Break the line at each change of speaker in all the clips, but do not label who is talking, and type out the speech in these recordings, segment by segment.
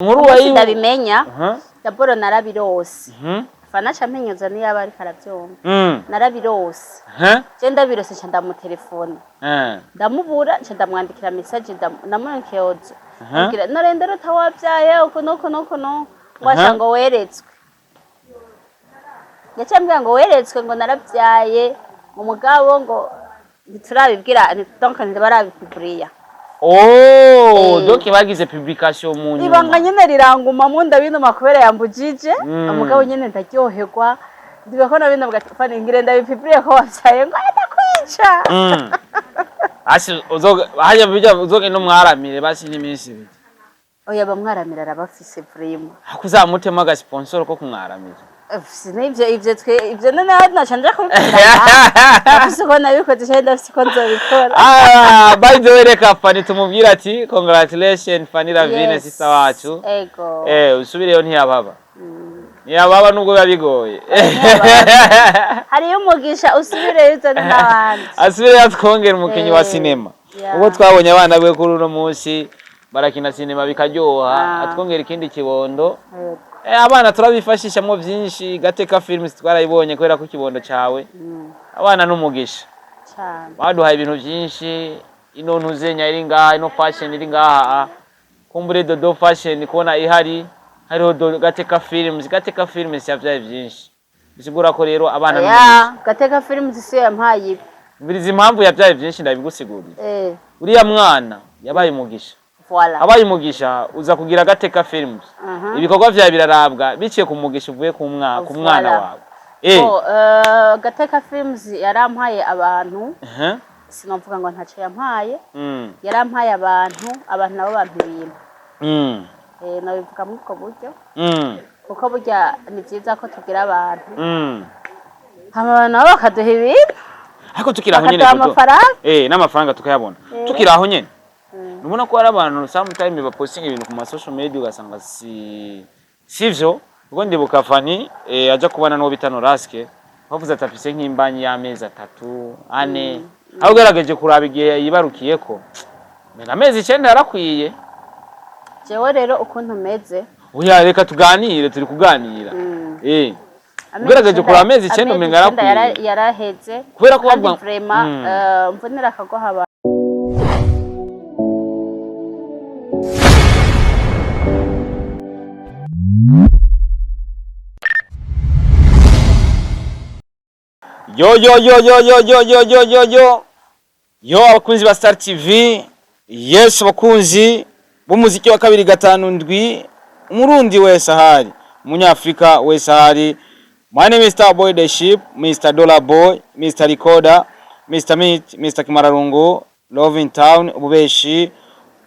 Inkuru
Umunsi
wayi
ndabimenya. D'abord narabirose. Fana aca ampenyuza niyo ariko aravyumva. Narabirose. Je ndabirose, nca ndamutelefona. Ndamubura, nca ndamwandikira message, ndamwandikiye audio. Ambwira narenda rota wabyaye uku nuku nuku nuku, ngo asha ngo weretswe. Yaciye ambwira ngo weretswe, ngo narabyaye umugabo, ngo ntiturabibwira, donc ntibarabipubliya.
Oh, donc bagize publication mu nyuma.
Ibanga nyene rirangumamwo, ndabinuma kubera yambujije. Umugabo nyene ndaryoherwa, ndibuka ko nabino bwa fani ngire ndabipubliye ko wabyaye, ngo ndakwica.
Asi uzoga hajya bijya uzogenda umwaramire basi n'iminsi 2.
Oya, bamwaramira arabafise vraiment.
Hakuzamutema aga sponsor ko kumwaramira.
Sinivyo, ivyo twe ivyo noneho naca nja kubikora, ndafise uko nabikoze canke ndafise uko nzobikora.
Ah, by the way, reka Fanny tumubwire ati congratulations, Fanny Ravine, sister wacu.
Ego.
Usubireyo ntiyababa. Ntiyababa nubwo biba bigoye.
Hariyo umugisha, usubireyo uzane n'abandi.
Asubireyo atwongera umukinyi wa sinema. Ubwo twabonye abana be kuri uno munsi barakina sinema bikaryoha, atwongera ikindi kibondo.
Ego.
Abana turabifashishamwo vyinshi, Gateka Films twarayibonye kubera ko ikibondo cawe. Abana n'umugisha.
Cane.
Baduhaye ibintu byinshi, ino ntuzenya iri ngaha, ino fashion iri ngaha, kumbure Dodo Fashion kubona ihari, hariho Gateka Films. Gateka Films yavyaye byinshi, bisigura ko rero abana n'umugisha.
Oya, Gateka Films siyo yampaye ibi.
Mbiriza impamvu yavyaye byinshi, ndabigusigurira. Uriya mwana yabaye umugisha.
Voilà.
Abaye umugisha, uza kugira Gateka Films. Ibikorwa vyawe birarabwa biciye ku mugisha uvuye ku mwana wawe.
Oh, Gateka Films yarampaye abantu. Sinovuga ngo ntaco yampaye. Yarampaye abantu, abantu nabo bampa ibintu. Nabivuga muri ubwo buryo, kuko burya ni byiza ko tugira abantu, hama abantu nabo bakaduha ibintu,
Ariko tukiri aho nyene,
bakaduha
Dodo.
amafaranga.
N'amafaranga tukayabona. Tukiri aho nyene, nubona ko hari abantu sometimes bapostinga ibintu ku ma social media ugasanga si sivyo, kuko ndibuka Fanny aja kubana n'uwo bita Noraske, bavuze ati afise nk'imbanyi y'amezi 3, 4, aho ugerageje kuraba igihe yibarukiyeko, mena amezi 9 yarakwiye.
Jewe rero ukuntu meze,
Oya, reka tuganire, turi kuganira.
Amezi
Ugerageje
9,
kuraba amezi 9,
amezi
umenga
9
yarakwiye.
yaraheze.
Kubera ko
kandi
bavuga
vraiment, mvunira akagoha abantu.
Yo yo yo yo yo yo yo yo yo yo yo, abakunzi ba Star TV, yes, abakunzi b'umuziki wa 257, umurundi wese ahari, umunyafrika wese ahari, my name is Star Boy the Ship, Mr Dollar Boy, Mr Recorder, Mr Meat, Mr Kimararungu, Love in Town, ububeshi,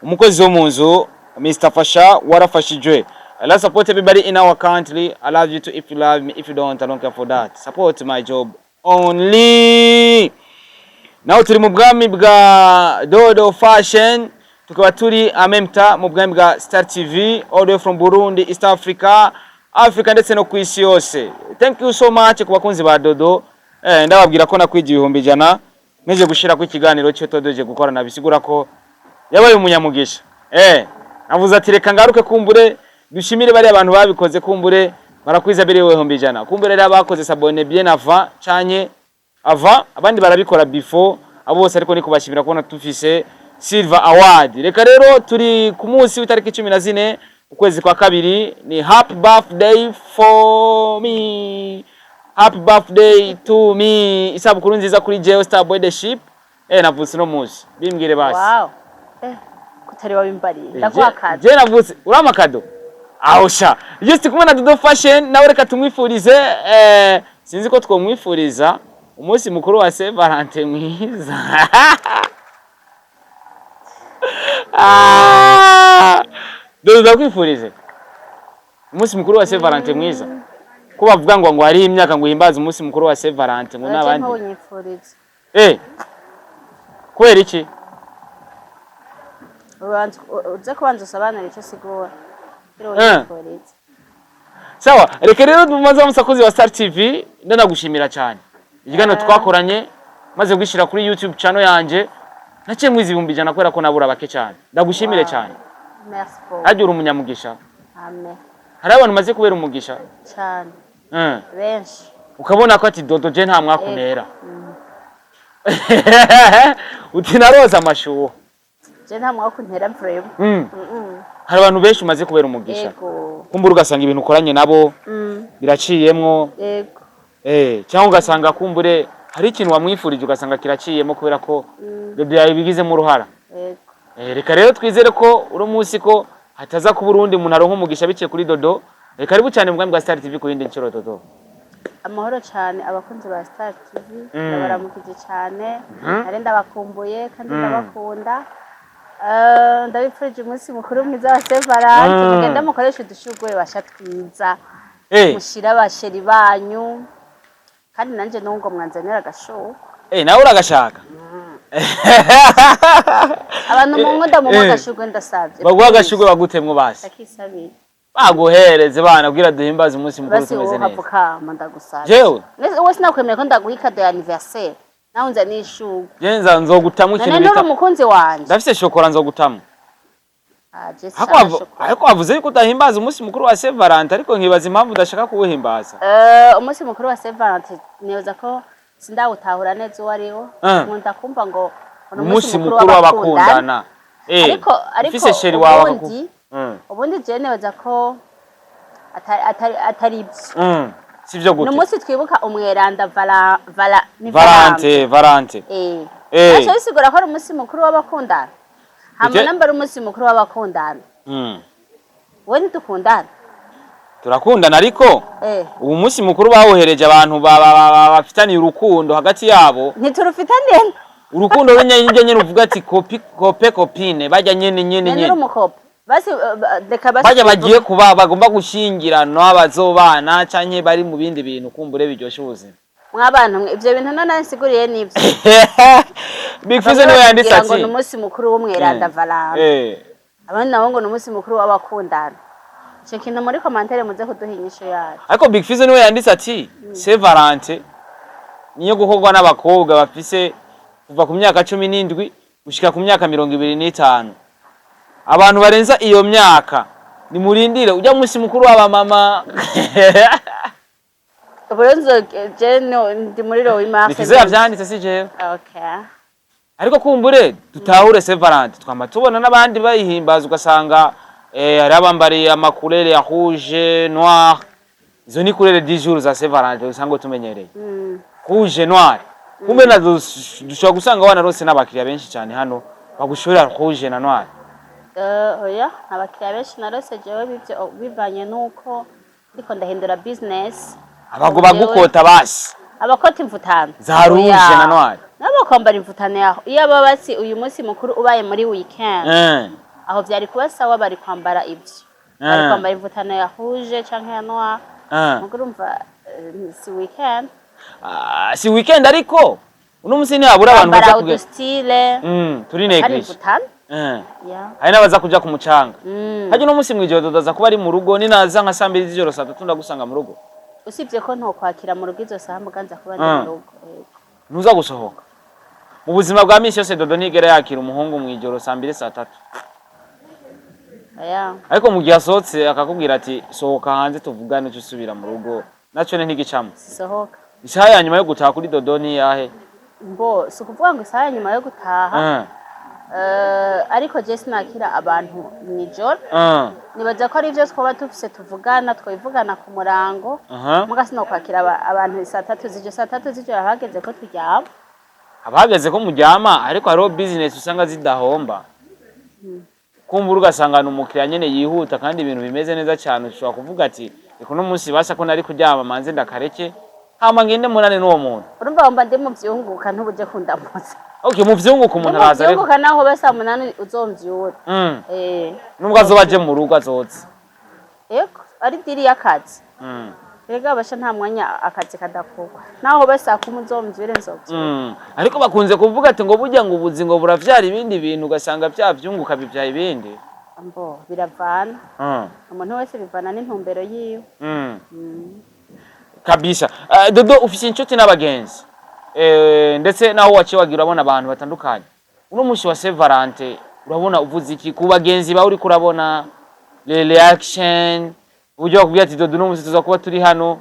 umukozi wo mu nzu, Mr Fasha warafashijwe. I love support everybody in our country. I love you too if you love me. If you don't, I don't care for that. Support my job only. Naho turi mu bwami bwa Dodo Fashion, tukaba turi amemta mu bwami bwa Star TV, all the way from Burundi, East Africa, Africa ndetse no ku isi yose. Thank you so much ku bakunzi ba Dodo. Ndababwira ko nakwigiye 100,000 meje gushira ku ikiganiro cyo todoje gukorana, bisigura ko yabaye umunyamugisha. Avuze ati reka ngaruke, kumbure dushimire bari abantu babikoze, kumbure barakwiza biri 100,000, kumbure rero abakoze s'abonner bien avant canke avant, abandi barabikora before, abo bose ariko ni kubashimira kubona tufise Silver Award. Reka rero turi ku munsi w'itariki 14 ukwezi kwa kabiri, ni happy birthday for me, happy birthday to me, isabukuru nziza kuri jewe Star Boy the Ship. Navutse no munsi, bimbwire basi.
Wow, kutari wabimbariye, ndaguha akazi.
Je navutse, urama kado aho sha. Just kumwe na Dodo Fashion nawe, reka tumwifurize, sinzi ko twomwifuriza umunsi mukuru wa Saint Valentin mwiza. Ah! Dodo, ndakwifurize umunsi mukuru wa Saint Valentin mwiza, ko bavuga ngo hari imyaka ngo uhimbaze umunsi mukuru wa Saint Valentin ngo
Oya, je
n'abandi.
Ntunyifurize.
Kubera iki?
Uze kubanza usobanure icyo sigura kugira unyifurize.
Sawa, reka rero tumaze umusakuzi wa Star TV, ndanagushimira cyane. Ikiganiro twakoranye maze gushira kuri YouTube channel yanje, naciye mwiza 100,000 kubera ko nabura bake cyane. Ndagushimire
Wow.
cyane.
Merci beaucoup.
Hajya uri umunyamugisha.
Amen.
Hari abantu umaze kubera umugisha?
Cyane. Benshi.
Ukabona ko ati: "Dodo, je nta mwakuntera."
Mm.
Uti: "Naroza amashuha."
Je nta mwakuntera vraiment.
Hari abantu benshi umaze kubera umugisha?
Yego.
Kumbura ugasanga ibintu ukoranye nabo biraciyemwo.
Yego.
Cyangwa ugasanga kumbure hari ikintu wamwifurije, ugasanga kiraciyemo kubera ko Dodo yabigizemo uruhara.
Yego.
Reka rero twizere ko uno munsi ko hataza kuba urundi muntu aronka umugisha biciye kuri Dodo. Karibu cyane mu bwami bwa Star TV ku yindi nshuro, Dodo.
Amahoro cyane, abakunzi ba Star TV. Ndabaramukije cyane. Nari ndabakumbuye kandi ndabakunda. Ndabifurije umunsi mukuru mwiza wa Saint-Valentin. Mugende mukoreshe udushurwe basha twiza, mushire aba chéri banyu, kandi nanje nubwo mwanzanira agashuko.
Nawe uragashaka?
Abantu mu nkunda mu agashurwe, ndasavye.
Baguha agashurwe, bagutemwo basi.
Ndakisabira.
Baguhereze bana kugira duhimbaze umunsi mukuru
Basi
tumeze
wowe
neza.
Ukapfukama, ndagusavye.
Jewe?
Wowe sinakwemeye ko ndaguha i cadeau ya anniversaire, nawe unzaniye ishurwe.
Je nza nzogutamwo
None
ikintu
nturi
bita
umukunzi wanje?
Ndafise shokora, nzogutamwo.
Ah, je
Ariko
sinshaka shokora.
Ariko wavuze yuko udahimbaza umunsi mukuru wa Saint Valentin, ariko nkibaza impamvu udashaka kuwuhimbaza.
Umunsi mukuru wa Saint Valentin nibaza ko sindawutahura neza uwo ari wo. Nkunda kumva ngo ni
Umunsi mukuru w'abakundana.
Ariko
Ufise chéri wawe
ubundi ubundi je nibaza ko atari ibyo.
Sivyo
Ni
gute?
umunsi twibuka umweranda Vala Vala ni
Valante, Valante.
Aco bisigura ko ari umunsi mukuru w'abakundana. Hama namba ari umunsi mukuru w'abakundana, wowe ntidukundana?
Turakundana, ariko ubu munsi mukuru bawuhereje abantu bafitaniye urukundo hagati yabo.
Ntiturufitaniye.
Urukundo runya nyine nyene, uvuga ati copain, copain, copine, bajya nyene nyene.
Nene uri
Nyene
umu copain basi, reka basi.
Bajya bagiye kuba bagomba gushyingiranwa, bazobana canke bari mu bindi bintu kumbure biryoshe ubuzima.
Mw'abantu mwe, ivyo bintu none nsiguriye nivyo?
Big Fizzo niwe yanditse
Bamwe ngo
ati
ni umunsi mukuru w'umweranda Valante, abandi nabo ngo ni umunsi mukuru w'abakundana. Ico kintu muri commentaire muze kuduha inyishu yayo.
Ariko Big Fizzo niwe yanditse ati Saint Valentin niyo gukorwa n'abakobwa bafise kuva ku myaka 17 gushika ku myaka 25. Abantu barenza iyo myaka nimurindire ujya munsi mukuru w'abamama.
Ubu rero je ndi muri rowe.
Big Fizzo yavyanditse, si jewe.
Okay.
Ariko kumbure dutahure Saint Valentin, twama tubona n'abandi bayihimbaza, ugasanga hari abambariye ama couleur ya rouge, noir. Izo ni couleur du jour za Saint Valentin usanga tumenyereye, rouge, noir. Kumbe nazo dushobora gusanga wanarose n'abakiriya benshi cyane hano bagushorera rouge na noir.
Oya, abakiriya benshi narose jewe bivyo bivanye nuko ndiko ndahindura business.
Abago bagukota basi.
Abakota imvutano.
Za rouge
Oya.
na noir.
Nabo kwambara imvutano yaho iyo baba basi uyu munsi mukuru ubaye muri weekend, aho vyari kuba sawa, bari kwambara ivyo, bari kwambara imvutano ya rouge canke ya noir. Mugo urumva, si weekend.
Ah, si weekend, ariko uno musi ntihabura abantu
Kwambara
baza kugenda
udu style
turi
ari
négligé.
imvutano ya.
Hari n'abaza kuja ku mucanga. Harya uno musi mw'ijoro tudaza kuba ari mu rugo? Ninaza nka saa 2 z'ijoro, saa 3, ndagusanga mu rugo?
Usibye ko ntokwakira mu rugo izo saha, muganza kuba ndi mu rugo. Yego.
Ntuza gusohoka? Mu buzima bwa misi yose Dodo ntigera yakira umuhungu mw'ijoro saa 2, saa 3.
Oya.
Ariko mu gihe asohotse akakubwira ati: "Sohoka hanze tuvugane," uce usubira mu rugo, naco ne ntigicamo?
Sisohoka.
Isaha ya nyuma yo gutaha kuri Dodo ni yahe?
Mbo si ukuvuga ngo isaha ya nyuma yo gutaha, ariko je sinakira abantu mw'ijoro. Nibaza ko ari ivyo twoba dufise tuvugana, twabivugana ku murango. Muga sinokwakira abantu saa 3 z'ijoro. Saa 3 z'ijoro hageze ko turyama.
Haba hageze ko muryama, ariko hariho business usanga zidahomba. Kumbura ugasanga ni umukiriya nyene yihuta kandi ibintu bimeze neza cyane, ushobora kuvuga ati: "Reka uno munsi basa ko nari kuryama, manze ndakareke, hama ngende munane n'uwo muntu."
Urumva wumva ndi mu vyunguka, ntubuje kundamutsa.
Okay, mu vyunguka
Ndi
umuntu
mu
araza ariko
vyunguka, naho ba saa 8 uzomvyura.
Nubwo azoba aje mu rugo azoza.
Yego, ari deal y'akazi. Rega basha nta mwanya akazi kadakorwa, naho ba saa 10 uzomvyure, nzovyura.
Ariko bakunze kuvuga ati ngo burya ngo ubuzi ngo buravyara ibindi bintu, ugasanga vya vyunguka bivyaye ibindi.
Mbo biravana, umuntu wese bivana n'intumbero yiwe.
Kabisa. Dodo, ufise inshuti n'abagenzi, ndetse naho waciye wagira urabona abantu batandukanye. Uno munsi wa Saint Valentin urabona uvuze iki ku bagenzi bawe uriko urabona? Les reaction, uburyo bakubwira ati: "Dodo, uno munsi tuza kuba turi hano,"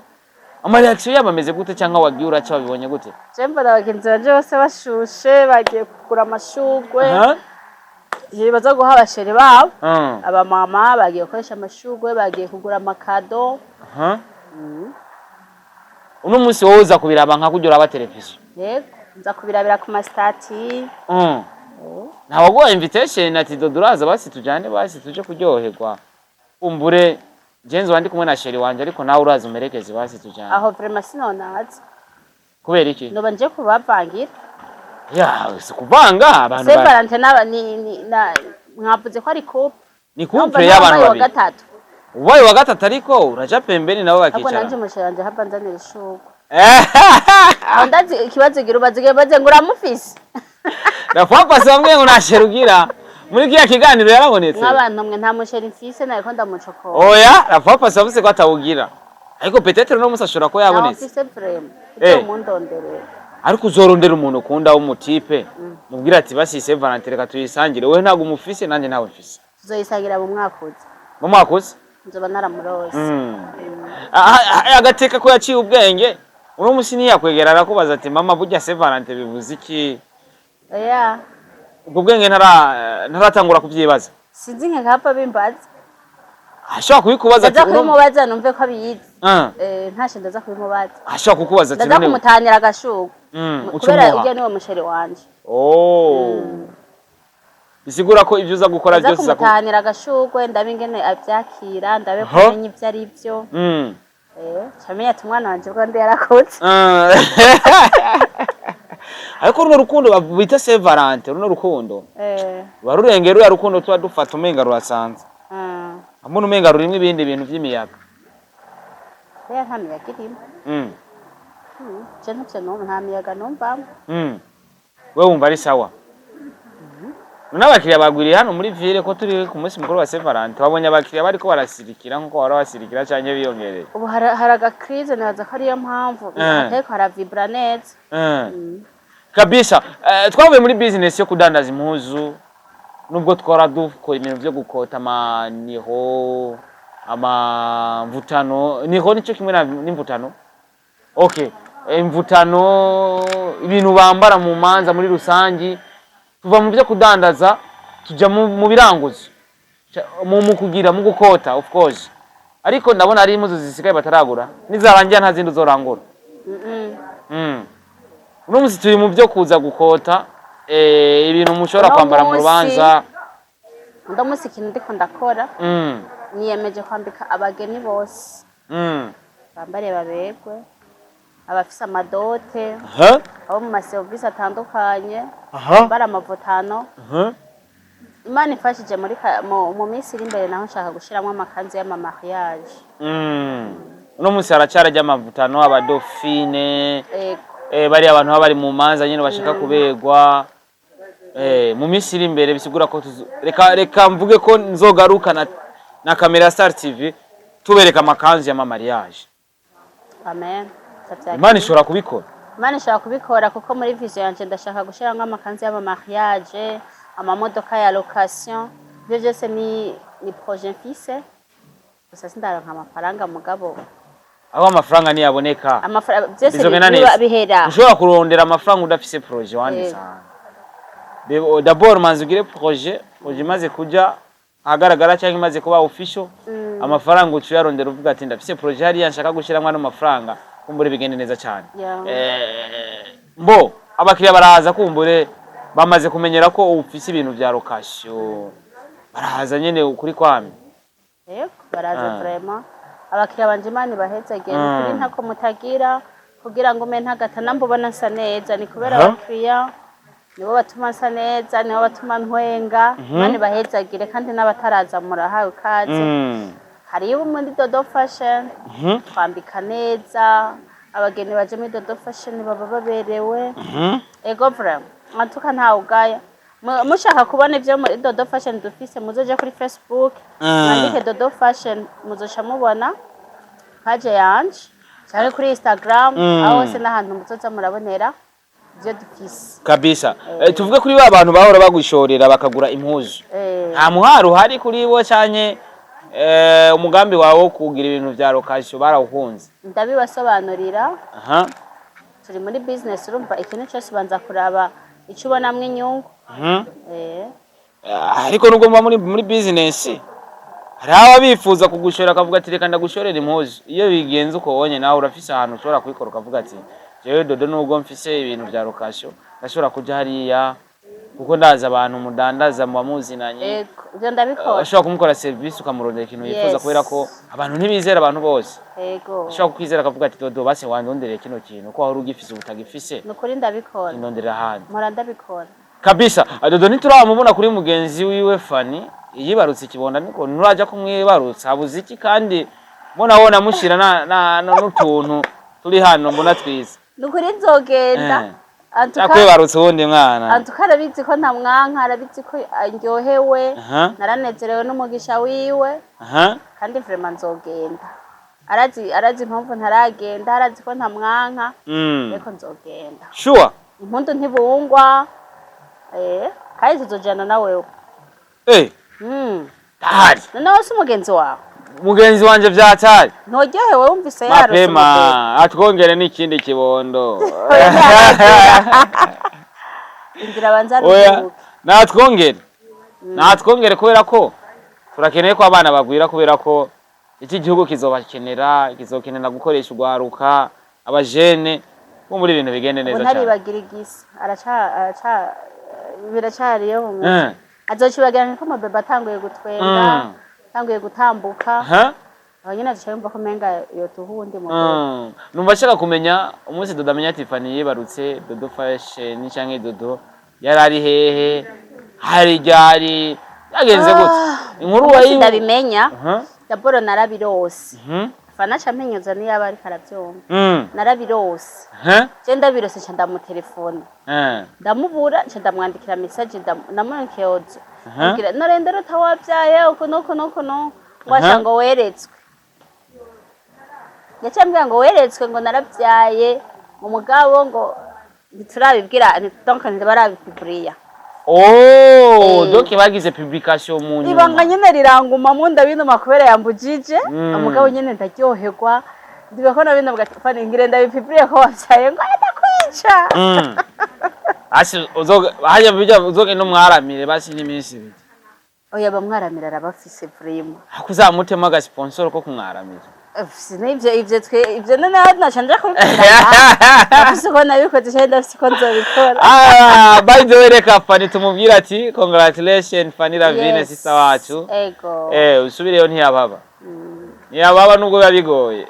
ama reaction yabo ameze gute, cyangwa wagiye uraca wabibonye gute?
Je mbona abagenzi banje bose bashushe, bagiye kugura amashugwe baza guha aba chéri babo. Abamama bagiye gukoresha amashugwe, bagiye kugura ama cadeaux.
Uno munsi wowe uza kubiraba nka kurya uraba televiziyo?
Yego, nza kubirabira ku ma statuts.
Ntawaguha invitation ati: "Dodo, uraza basi tujane, basi tuje kuryoherwa, kumbure jenzi wandi kumwe na chéri wanje, ariko nawe uraza umerekeze, basi tujane"?
Aho vraiment sinonaza.
Kubera iki?
Noba nje kubavangira.
Ya, si kuvanga abantu.
Saint Valentin ni na mwavuze ko ari couple.
Ni couple y'abantu
wa
babiri.
Gatatu.
Ubaye wa gatatu, ariko uraja pembeni nabo
Ahubwo
bakicara.
nanje umu chéri wanje hava nzanira ishurwe. Aho ndazi ikibazo gira ubaze, baze ngo uramufise.
Papa bamwe ngo nta chéri ugira, muri kiya kiganiro yarabonetse.
Mw'abantu mwe, nta mu chéri mfise, nariko ndamucokora.
Oya, papa yavuze ko atawugira, ariko peut-être uno munsi ashobora kuba
Ntawo
yabonetse.
mfise vraiment. Ibyo mundonderera.
Ariko uzorondera umuntu ukunda w'umu type, mubwira ati: "Basi Saint Valentin reka tuyisangire, wowe ntabwo umufise, nanjye ntawe mfise."
Tuzoyisangira mu mwaka uza.
Mu mwaka uza.
Nzoba naramurose.
Agateka ko yaciye ubwenge, uno munsi ntiyakwegera arakubaza ati: "Mama, burya Saint Valentin bivuze iki?"
Oya.
Ubwo bwenge ntaratangura kubyibaza.
Sinzi nkekapfa bimbaza.
Ashobora kubikubaza ati
Ndaza kubimubaza numve ko abizi. Ntashe ndaza kubimubaza.
Ashobora kukubaza ati
Ndaza
none
kumutanira agashurwe.
Uca
Kubera
umuha.
urya niwe mu chéri wanje.
Oh, bisigura ko ibyo uza gukora
Ndaza
byose uza
kumutanira agashurwe, ndabe ingene avyakira, ndabe kumenya ivyo ari vyo. Camenya ati umwana wanje bwo ndi yarakoze.
Ariko runo rukundo bita Saint Valentin, runo rukundo ruba rurengera ruriya rukundo tuba dufata umenga rurasanzwe, hamwe umenga rurimwo ibindi bintu vy'imiyaga.
Oya, nta miyaga irimo. Je ntavyo numva, nta miyaga numvamwo.
Wewe wumva ari sawa. None abakiriya bagwiriye hano muri ville, ko turi ku munsi mukuru wa Saint Valentin, wabonye abakiriya bariko barasirikira nkuko bahora basirikira canke biyongereye?
Ubu hari aga crise, nibaza ko ariyo mpamvu hatariko haravibra neza.
Kabisa. Twavuye muri business yo kudandaza impuzu, nubwo twara dukora ibintu vyo gukota amaniho, amamvutano. Niho nico kimwe n'imvutano, okay, imvutano, ibintu bambara mu manza muri rusangi. Tuva mu byo kudandaza tuja mu biranguzo, mu kugira, mu gukota of course, ariko ndabona hari impuzu zisigaye bataragura, nizarangira nta zindi uzorangura. Uno munsi turi mu byo kuza gukota ibintu mushobora
Uno
kwambara mu
munsi
rubanza.
Uno munsi ikintu ndiko ndakora, niyemeje kwambika abageni bose, bambare baberwe, abafise ama dots, abo mu maserivisi atandukanye, bambara amavutano. Imana ifashije, muri mu minsi iri imbere naho nshaka gushiramwo amakanzu y'ama mariage.
Uno munsi haracarajya amavutano, abadofine,
Ego.
Bariya abantu baba bari mu manza nyine bashaka kuberwa. Mu minsi iri imbere bisigura ko reka mvuge ko nzogaruka na kamera Star TV tubereka amakanzu y'ama mariage.
Amen. Ndavyakiriye.
Imana ishobora kubikora.
Imana ishobora kubikora, kuko muri vision yanje ndashaka gushiramwo amakanzu y'ama mariage, amamodoka ya location. Ivyo vyose ni projet mfise, gusa sindaronka amafaranga mugabo.
Aho amafaranga niyaboneka,
Amafaranga byose
bizogenda
biba
neza.
bihera.
Ushobora kurondera amafaranga udafise projet wanditse ahantu. D'abord manza ugire projet, projet imaze kuja ahagaragara cyangwa imaze kuba official, amafaranga uca uyarondera uvuga ati: "Ndafise projet hariya nshaka gushiramwo ano mafaranga," kumbure bigende neza cyane. Mbo abakiriya baraza, kumbure bamaze kumenyera ko ufise ibintu vya location, baraza nyene ukuri kwami?
Yego, baraza. Vraiment abakiriya banje Imana ibahezagire. Kuri ntako mutagira kugira ngo ume ntagata nambubona nsa neza, ni kubera abakiriya nibo batuma nsa neza, nibo batuma ntwenga. Imana ibahezagire, kandi n'abataraza murahawe ikaze. Hariyo muri Dodo Fashion, twambika neza abageni baje muri Dodo Fashion, baba baberewe. Ego, vraiment antuka ntawe ugaya. Mushaka kubona ivyo muri Dodo Fashion dufise, muzoje kuri Facebook, mwandike Dodo Fashion, muzoca mubona page yanje, canke kuri Instagram. Aho hose n'ahantu muzoza murabonera ivyo dufise.
Kabisa. Tuvuge kuri ba bantu bahora bagushorera bakagura impuzu, nta muharo uhari kuri bo canke Umugambi wawe wo kugira ibintu vya location barawukunze?
Ndabibasobanurira. Turi muri business, urumva ikintu cyose ubanza kuraba icyo ubonamwo inyungu.
Ariko nubwo muba muri business, hari aba bifuza kugushora, akavuga ati: "Reka ndagushorera impuzu." Iyo bigenze uko wonye, nawe urafise ahantu ushobora kubikora, ukavuga ati: "Jewe Dodo, nubwo mfise ibintu vya location, ndashobora kuja hariya kuko ndazi abantu mudandaza, muba muzinanye."
Ego, ibyo ndabikora.
Ushobora kumukora service, ukamurondera ikintu yifuza, kubera ko abantu ntibizera abantu bose. Ushobora kukwizera, akavuga ati: "Dodo, base wandondereye kino kintu ko wahora ugifise, ubu utagifise."
Ni ukuri ndabikora.
Indonderera ahandi.
Mpora ndabikora.
Kabisa. Dodo ntituramubona kuri mugenzi wiwe Fani yibarutse ikibonda, niko nturaja kumwibarutsa, habuze iki? Kandi mbona wona mushira na n'utuntu turi hano mbona twiza.
Ni ukuri nzogenda. Antuka
Yakwibarutsa uwundi mwana.
Antuka arabizi ko ntamwanka, arabizi ko ndyohewe. Naranezerewe n'umugisha wiwe. Kandi vraiment nzogenda. Arazi impamvu ntaragenda, arazi ko ntamwanka. Ariko nzogenda.
Sure.
Impundu ntibungwa, kandi tuzojana na wewe.
Ndahari.
Noneho si umugenzi wawe?
Mugenzi wanje vyatari.
Ntoryohewe wumvise yarose umubebe?
Mapema atwongere n'ikindi kibondo.
Inzira abanza
Oya,
aruhuke.
Natwongere kubera ko turakeneye ko abana bagwira, kubera ko iki gihugu kizobakenera, kizokenera gukoresha urwaruka, abajene bo muri ibintu bigende
Ubu
neza cyane.
ntaribagira igisi, araca biracariyo mu mutwe. Azocibagira nko umubebe atanguye gutwenga, atanguye gutambuka. Aho nyine azoca yumva ko umenga yotuha uwundi mubebe.
Numva nshaka kumenya umunsi Dodo amenya ati Fanny yibarutse, Dodo Fashion canke Dodo yari ari hehe, hari ryari, yagenze gute inkuru?
Umunsi
Wayi
ndabimenya, d'abord narabirose. Fana aca ampenyuza niyo aba ariko aravyumva. Narabirose. Je ndabirose, nca ndamutelefona. Ndamubura, nca ndamwandikira message, ndamwandikiye audio. Ambwira narenda ruta wabyaye uku nuku nuku nuku, ngo asha ngo weretswe. Yaciye ambwira ngo weretswe, ngo narabyaye, ngo mugabo ngo ntiturabibwira, donc ntibarabipubliya.
Oh, donc bagize publication mu nyuma.
Ibanga nyene rirangumamwo, ndabinuma kubera yambujije. Umugabo nyene ndaryoherwa, ndiba ko nabino bwa ngire ndabipubliye ko wabyaye, ngo ndakwica.
Asi uzoga hajya bijya, uzogenda umwaramire basi n'iminsi 2.
Oya, bamwaramira arabafise vraiment.
Hakuzamutema aga sponsor ko kumwaramira.
Nivyo ivyo twe ivyo none naca nja kubikora, ndafise uko nabikoze canke ndafise uko nzobikora.
Ah, by the way, reka Fanny tumubwire ati congratulations, Fanny Ravine, sister wacu.
Ego.
Usubireyo ntiyababa. Ntiyababa nubwo biba bigoye.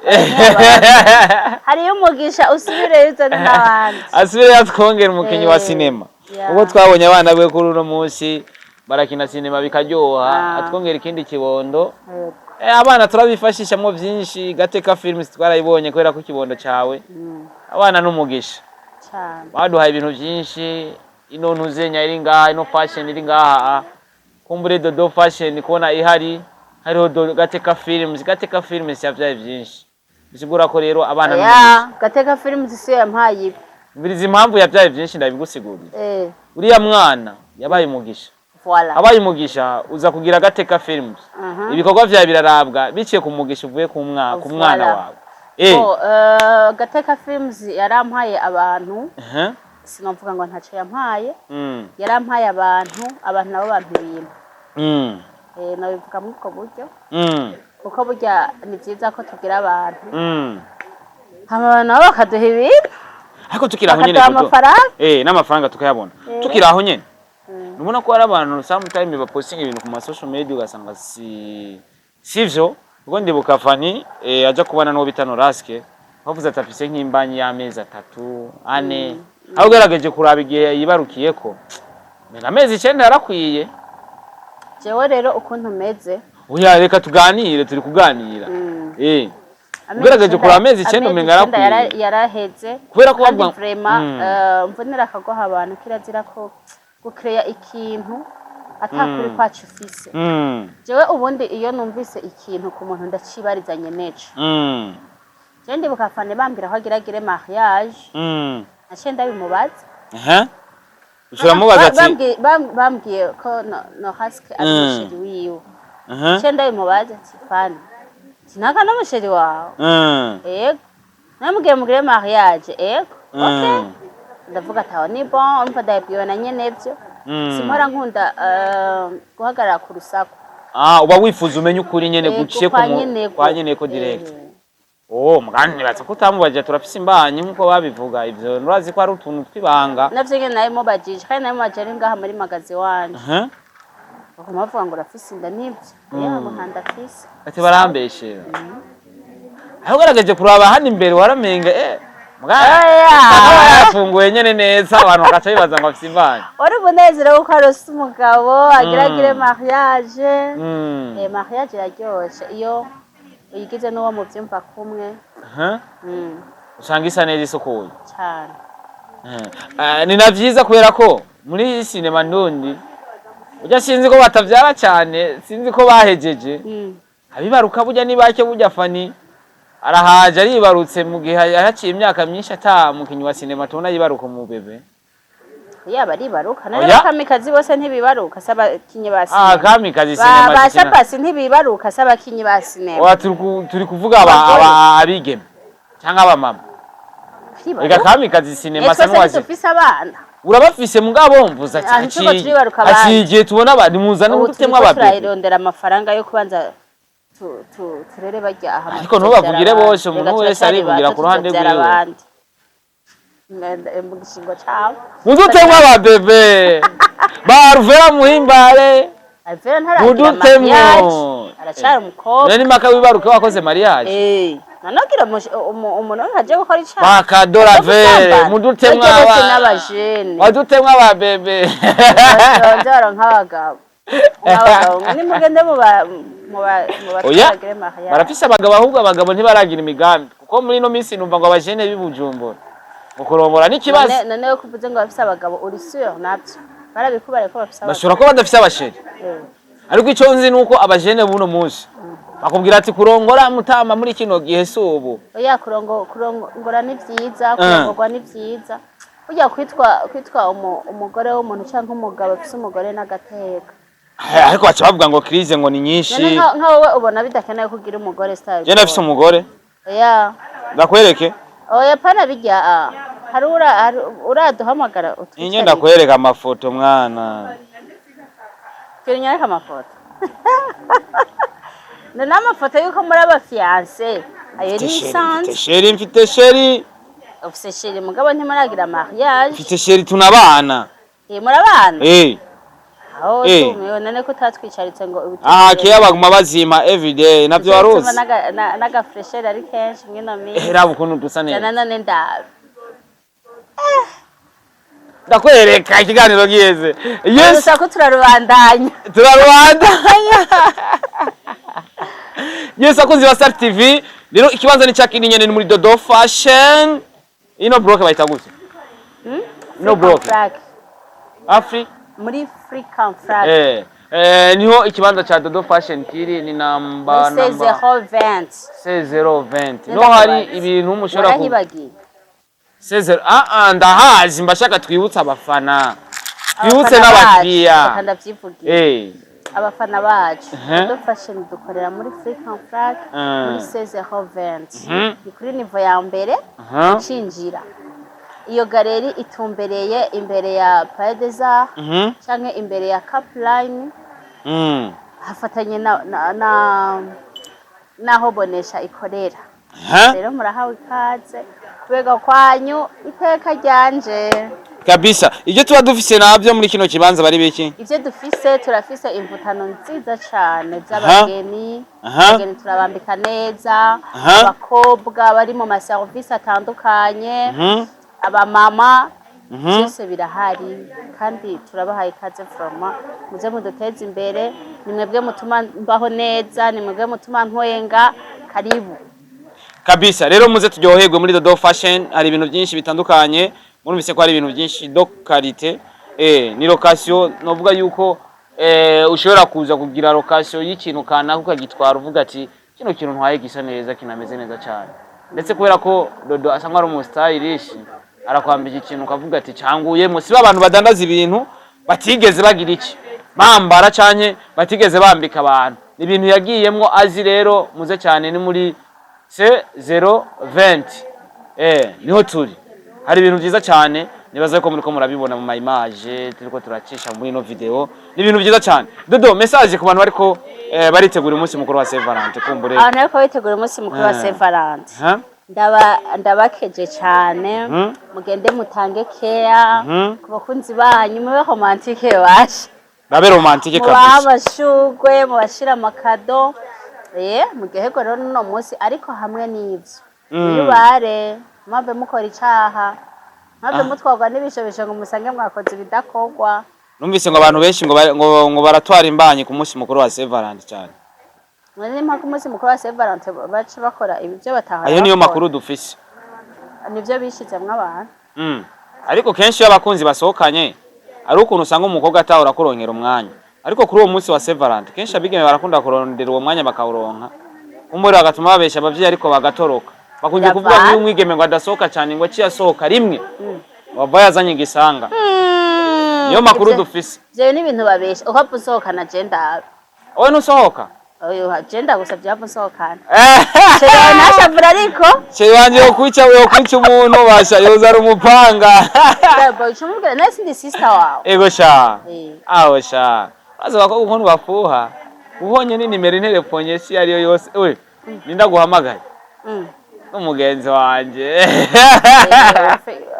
Hariyo umugisha, usubireyo uzane n'abandi.
Asubireyo atwongera umukinyi wa sinema. Ubwo twabonye abana be kuri uno munsi barakina sinema bikaryoha, atwongera ikindi kibondo.
Ego.
Abana turabifashishamwo vyinshi, Gateka Films twarayibonye kubera ko ikibondo cawe. Abana n'umugisha.
Cane.
Baduhaye ibintu vyinshi, ino ntuzenya iri ngaha, ino fashion iri ngaha, kumbure Dodo Fashion kubona ihari hariho Gateka Films. Gateka Films yavyaye vyinshi, bisigura ko rero abana n'umugisha.
Ya, Gateka Films siyo yampaye ibi.
Mbiriza impamvu yavyaye vyinshi, ndabigusigurira. Uriya mwana yabaye umugisha.
Voilà.
Abaye umugisha, uza kugira Gateka Films. Ibikorwa vyawe birarabwa biciye ku mugisha uvuye ku mwana wawe.
Oh, Gateka Films yarampaye abantu. Sinovuga ngo ntaco yampaye. Yarampaye abantu, abantu nabo bampa ibintu. Nabivuga muri ubwo buryo. Kuko burya ni vyiza ko tugira abantu. Hama abantu nabo bakaduha ibintu.
Ariko tukiri aho nyene,
Bakaduha
Dodo.
amafaranga.
N'amafaranga tukayabona. Tukiri aho nyene, nubona ko hari abantu sometimes bapostinga ibintu ku ma social media, ugasanga si sivyo. Kuko ndibuka Fanny aja kubana n'uwo bita Noraske, bavuze ati afise nk'imbanyi y'amezi 3, 4, aho ugerageje kuraba igihe yibarukiyeko, menga amezi 9 yarakwiye.
Jewe rero ukuntu meze.
Oya, reka tuganire, turi kuganira.
Amezi
Ugerageje kuraba amezi 9,
amezi
umenga
9
yarakwiye.
yaraheze.
Kubera ko
Kandi
bavuga
vraiment, mvunira akagoha abantu, kirazira ko gukereya ikintu atakuri kwacu ufise. Jewe ubundi iyo numvise ikintu ku muntu, ndacibarizanye neco. Jewe ndibuka Fane bambwira ko agira agire mariage, naciye ndabimubaza.
Aha, ushobora mubaza ati
Bambwiye ko no Haske ari umuchéri wiwe. Ce ndabimubaza ati: "Fani, sinaka n'umu chéri wawe?" Ego. Namubwiye mugire mariage? Ego. Okay, ndavuga ati: "Aho ni bon." Urumva ndabibwiwe na nyene vyo. Simpora nkunda guhagarara ku rusaku.
Ah, uba wifuza umenye ukuri nyene
Ego,
guciye ku
kwa nyeneko.
Kwa nyeneko direct.
Eh.
Oh, mugani nibatse ko utamubajije: "Turafise imbanyi?" Nkuko babivuga, ivyo nurazi ko ari utuntu tw'ibanga.
Navyo nyene nabimubajije, kandi nabimubajije ari ngaha muri magasin wanje. Bakoma bavuga ngo urafise inda, nivyo? Yabo, nta nda afise.
Ati barambeshera. Aho ugerageje kuraba hano imbere waramenga mugani
Oya.
akaba yafunguye nyene neza, abantu bagaca bibaza ngo afise imbanyi.
Wari umunezero wuko arose umugabo, agira agire mariage. Eh, mariage iraryoshe iyo uyigize n'uwo muvyumva kumwe.
Usanga isa neza, isukuye.
Cane.
Ni na vyiza kubera ko muri sinema ndundi burya sinzi ko batavyara cyane, sinzi ko bahejeje. Abibaruka burya ni bake. Burya Fani arahaje aribarutse mu gihe yahaciye imyaka myinshi ata mukinyi wa sinema tubona yibaruka mu bébé.
Yaba aribaruka none?
Oya.
Bakamikazi bose ntibibaruka, se abakinyi ba
Ah,
sinema?
Kamikazi
Ba
sinema
ba
zikina.
Sapasi ntibibaruka, se abakinyi ba sinema?
Oya, turi kuvuga
Abagore.
Abigeme cyangwa abamama. Ega
Bibaruka.
Kamikazi sinema
Eh, twese
sanuwazi.
ntidufise abana.
Urabafise, mugabo mvuza ati
Ah, ntituko turibaruka abandi.
haciye igihe tubona abantu muzana
Ubu
udutemwa
turiko
aba bébé.
turarondera amafaranga yo kubanza turere barya aha.
Ariko ntubavugire bose, umuntu wese arivugira ku ruhande rwiwe.
Mu gishingo cabo.
Mudutemwa aba bébé ba Ruvera Muhimbare.
Alvera ntaragira
Mudutemwo.
mariage, aracari umukobwa.
None nimaka wibaruke wakoze mariage.
Eh, nanogira umuntu aje gukora icaha.
Bakadora vere mudutemwa
bose
aba
n'abajene.
Badutemwa aba bébé.
Batonze baronka abagabo. Abagabo nimugende muba muba
Oya.
bagire mariage.
Barafise abagabo, ahubwo abagabo ntibaragira imigambi, kuko muri ino minsi numva ngo abajene b'i Bujumbura mu kurongora n'ikibazo.
None yo kuvuze ngo bafise abagabo, uri sûr navyo? Barabikubare ko bafise abagabo?
Bashobora kuba badafise aba chéri. Ariko icyo nzi ni uko abajene buno munsi bakubwira ati: "Kurongora mutama muri kino gihe si ubu."
Oya, kurongora ni vyiza, kurongorwa ni vyiza. Burya kwitwa umugore w'umuntu canke umugabo afise umugore n'agateka.
Ariko baca bavuga ngo crise ngo ni nyinshi.
None nka wowe ubona bidakenewe kugira umugore, star?
Je ndafise umugore.
Oya.
Ndakwereke.
Oya, pana bijya hari uraduhamagara
Inye
utwicarire.
ndakwereka amafoto, mwana.
Tunyereke amafoto. None amafoto yuko muri aba fiancé ayo ni
Mfite chéri, mfite
isanzwe?
chéri, mfite chéri.
Ufise chéri, mugabo ntimuragira mariage.
Mfite chéri, tunabana.
Eh, murabana?
Eh.
Aho
Eh.
tumiwe none ko utatwicaritse ngo
Aha keya baguma bazima everyday, navyo waruzi.
N'aga fraîcheur ari kenshi mwino minsi.
Eh, raba ukuntu dusa neza.
Jana none ndabe.
Ndakwereka ikiganiro giheze. Yes.
Gusa ko turarubandanya.
Turarubandanya. Yes, akunzi ba Star TV, rero ikibanza ni cakindi nyene, ni muri Dodo Fashion. Ino block bayita gute? Ino block.
Frac.
Afri
Muri Freecam Frac.
Eh eh, niho ikibanza cha Dodo Fashion kiri, ni namba
Muri
namba
020.
C020. No hari ibintu mushobora ku
Warahibagiye.
C0. Ah ah, ndahazi, mbashaka twibutse abafana, twibutse
Abafana bacu,
n'abakiriya.
reka ndavyivugira. Abafana bacu, Dodo Fashion dukorera muri Freecam Frac, muri 020. Ni kuri niveau ya mbere. Ucinjira iyo galerie itumbereye imbere ya Palais des Arts canke imbere ya Capline, hafatanye na naho Bonesha ikorera. Rero murahawe ikaze kubega kwanyu iteka ryanje.
Kabisa, ibyo tuba dufise navyo muri kino kibanza bari biki?
Ivyo dufise, turafise imvutano nziza cane z'abageni. Abageni turabambika neza. Abakobwa bari mu maserivisi atandukanye, abamama, byose birahari kandi turabahaye ikaze. Vraiment muze muduteze imbere, ni mwebwe mutuma mbaho neza, ni mwebwe mutuma ntwenga. Karibu.
Kabisa, rero muze turyoherwe muri Dodo Fashion, hari ibintu byinshi bitandukanye. Murumvise ko hari ibintu byinshi de qualité. Ni location novuga yuko ushobora kuza kugira location y'ikintu kanaka ukagitwara uvuga ati: "Kino kintu ntwaye gisa neza, kinameze neza cyane." Ndetse kubera ko Dodo asa nk'ari umu stylish, arakwambika ikintu ukavuga ati: "Canguyemo." Si abantu badandaza ibintu batigeze bagira iki bambara canke batigeze bambika abantu. Ni ibintu yagiyemwo azi. Rero muze cyane, ni muri C020, niho turi. Hari ibintu vyiza cyane, nibaza ko muriko murabibona mu ma image turiko turacisha muri ino video. Ni ibintu vyiza cyane. Dodo, message ku bantu bariko baritegura umunsi mukuru wa Saint Valentin, kumbure.
Abantu bariko bitegura umunsi mukuru wa Saint Valentin,
Ha?
Ndabakeje cyane. Mugende mutange care ku bakunzi banyu, mube romantique bashe.
Babe romantique
Mubahe
kabisa.
amashurwe, mubashire amakado, muryoherwe rero n'uno munsi. Ariko hamwe n'ivyo, mwiyubare, mwave mukora icaha, mwave mutwarwa n'ibishobisho ngo musange mwakoze ibidakorwa.
Numvise ngo abantu benshi ngo baratwara imbanyi ku munsi mukuru wa Saint Valentin cyane.
None impaka umunsi mukuru wa Saint Valentin bace bakora ibi byo batahora
Ayo niyo
bakora.
makuru dufise.
Nivyo bishizemwo abantu.
Ariko kenshi iyo abakunzi basohokanye, ari ukuntu usanga umukobwa atahora kuronkera umwanya, ariko kuri uwo munsi wa Saint Valentin kenshi abigeme barakunda kurondera uwo mwanya bakawuronka, umuri bagatuma babesha abavyeyi ariko bagatoroka. Bakunze kuvuga
Biravana.
nk'iyo umwigeme ngo adasohoka cyane, ngo aciye asohoka rimwe wava yazanye igisanga. Niyo makuru dufise.
Ivyo ni ibintu babesha. Uhava usohokana je ndabe.
Wowe ntusohoka?
Oyo je ndagusavye, uhava usohokana. Chéri ntashavura ariko.
Chéri wanje yokwica umuntu basha, yoza ari umupanga.
Ucumubwira nawe sindi sister wawe.
Ego sha. Aho sha, baza bakobwa ukuntu bafuha, ubonye ni nimero intelefonye si ariyo yose, we ninda guhamagaye n'umugenzi wanje.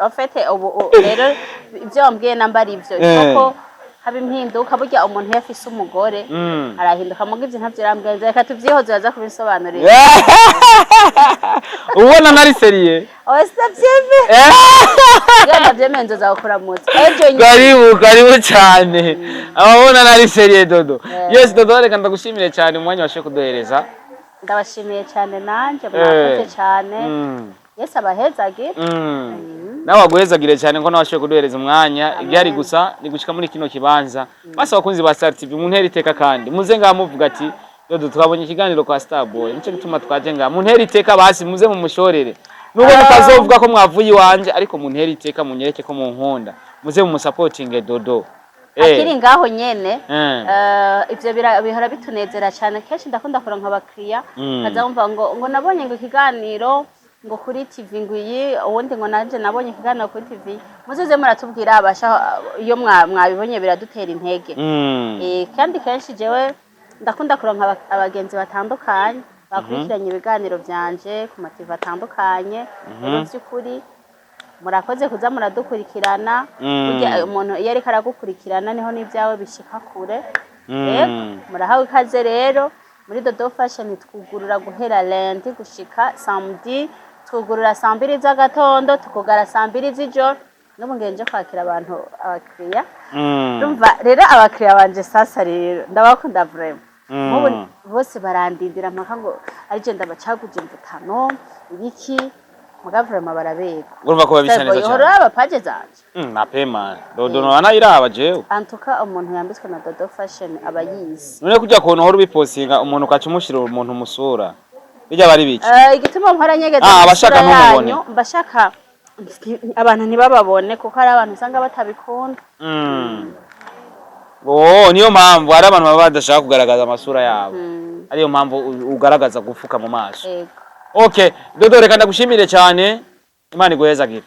En fait, ubu rero ibyo wambwiye namba ari ibyo, koko haba impinduka. Burya umuntu iyo afise umugore arahinduka. Muga ivyo ntavyo urambwiye, reka tuvyihoze, baza kubisobanurira.
Ubona nari sérieux?
Oya, sinavyemeye. Iyo ndavyemeye nzoza kukuramutsa ejo nyene.
Karibu, karibu cyane. Ababona nari sérieux, Dodo. Yes Dodo, reka ndagushimire cyane umwanya washe kuduhereza.
Ndabashimiye cyane nanje, mwakoze cyane. Yesu abahezagire.
Nawe waguhezagire cyane ko nawe washoboye kuduhereza umwanya. Ibyari gusa ni gushika muri kino kibanza. Basi abakunzi ba Star TV, muntera iteka kandi muze ngaha muvuga ati: "Dodo, twabonye ikiganiro kwa Star Boy, nico gituma twaje ngaha." Muntera iteka basi, muze mumushorere nubwo mutazovuga ko mwavuye iwanje, ariko muntera iteka, munyereke ko munkunda, muze mumusapotinge Dodo.
Akiri ngaho nyene, ivyo bihora bitunezera cyane. Kenshi ndakunda kuronka abakiriya kaza wumva ngo nabonye ngo ikiganiro ngo kuri TV, ngo iyi uwundi ngo nanje nabonye ikiganiro kuri TV. Muzoze muratubwira abasha iyo mwabibonye, biradutera intege. Kandi kenshi jewe ndakunda kuronka abagenzi batandukanye bakurikiranye ibiganiro vyanje ku ma TV atandukanye. Rero vy'ukuri murakoze kuza muradukurikirana. Burya umuntu iyo ariko aragukurikirana niho n'ibyawe bishika kure. Yego, murahawe ikaze rero muri Dodo Fashion. Twugurura guhera lundi gushika samedi, twugurura saa 2 z'agatondo, tukugara saa 2 z'ijoro. N'ubu ngenje kwakira abantu, abakiriya. Urumva rero abakiriya banje sasa rero ndabakunda vraiment. Nk'ubu bose barandindira mpaka ngo arije ndabacaguje imvutano ibiki, muga vraiment baraberwa.
Urumva ko babisa neza
Uhora
cyane.
uraba page zanje.
Napema Dodo nayiraba jewe.
Antuka umuntu yambitswe na Dodo Fashion aba yizi.
None kujya kuntu uhora ubipostinga, umuntu ukaca umushira umuntu musura, bijya bari biki?
Igituma mpora nyegeza
Ah, abashaka
amasura
ntumubone.
yanyu, mbashaka abantu ntibababone kuko hari abantu usanga batabikunda.
Oh, niyo mpamvu hari abantu baba badashaka kugaragaza amasura yabo. Ariyo mpamvu ugaragaza gufuka mu maso.
Yego.
Okay, Dodo, reka ndagushimire cyane. Imana iguhezagire.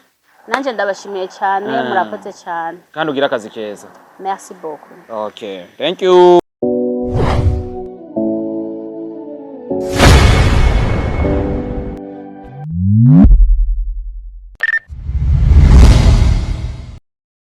Nanje ndabashimiye cyane. Murakoze cyane.
Kandi ugire akazi keza.
Merci beaucoup.
Okay, thank you.